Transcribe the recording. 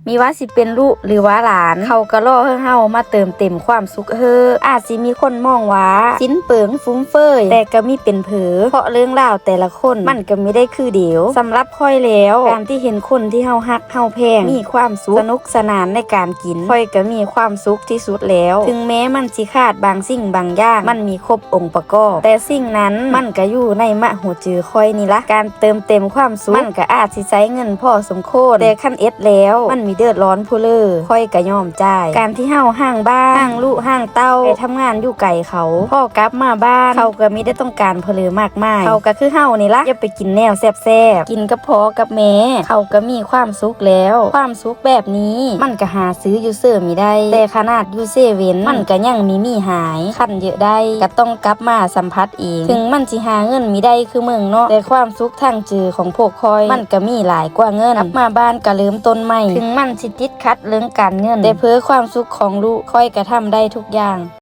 ມີວ່າຊິເປັນລູກ ຫຼືວ່າຫຼານ ເຂົາກໍລໍໃຫ້ເຮົາມາເຕີມເຕັມຄວາມສຸກເຮີ. ອາດຊິມີຄົນມອງວ່າສິ້ນເປີງຟຸມເຟີຍ ແຕ່ກໍມີເປັນເພີ ເພາະເລື່ອງລາວແຕ່ລະຄົນມັນກໍມີໄດ້ຄືດຽວ. ສຳລັບຂ້ອຍແລ້ວ ການທີ່ເຫັນຄົນທີ່ເຮົາຮັກເຮົາແພງມີຄວາມສຸກ ສະໜຸກສະໜານໃນການກິນ ຂ້ອຍກໍມີຄວາມສຸກທີ່ສຸດແລ້ວ. ເຖິງແມ້ມັນຊິຂາດບາງສິ່ງບາງຢ່າງ ມັນມີຄົບອົງປະກອບ ແຕ່ສິ່ງນັ້ນມັນກໍຢູ່ໃນມະຫູຈື່ຂ້ອຍນີ້ລະ. ການເຕີມເຕັມຄວາມສຸກ ມັນກໍອາດຊິໃຊ້ເງິນພໍສົມຄວນ ແຕ່ຄັນເຮັດແລ້ວມັນມີເດືອດຮ້ອນຜູ້ເລີ ຂ້ອຍກໍຍອມຈ່າຍ. ການທີ່ເຮົາຫ້າງບ້ານ ຫ້າງລູກ ຫ້າງເຕົ້າ ໄປທຳງານຢູ່ໄກເຂົາ ພໍກັບມາບ້ານ ເຂົາກໍມີແຕ່ຕ້ອງການຜູ້ເລີມາກມາຍ. ເຂົາກໍຄືເຮົານີ້ລະ ຢ່າໄປກິນແນວແຊບໆ ກິນກັບພໍ່ກັບແມ່ ເຂົາກໍມີຄວາມສຸກແລ້ວ. ຄວາມສຸກແບບນີ້ມັນກໍຫາຊື້ຢູ່ເຊີມີໄດ້ ແຕ່ຂະໜາດຢູ່ເຊເວັ່ນມັນກໍຍັງມີໝີ່ຫາຍ ຄັນເຢີະໄດ້ກໍຕ້ອງກັບມາສຳຜັດເອງ. ເຖິງມັນຊິຫາເງິນມີໄດ້ຄືເມືອງນອກ ແຕ່ຄວາມສຸກທາງຈື່ຂອງພວກຂ້ອຍມັນກໍມີຫຼາຍກວ່າເງິນ. ກັບມາບ້ານກໍເລີ່ມຕົ້ນໃໝ່ ເຖິງມັນຊິຕິດຂັດເລື່ອງການເງິນ ແຕ່ເພື່ອຄວາມສຸກຂອງລູກ ຂ້ອຍກໍທຳໄດ້ທຸກຢ່າງ.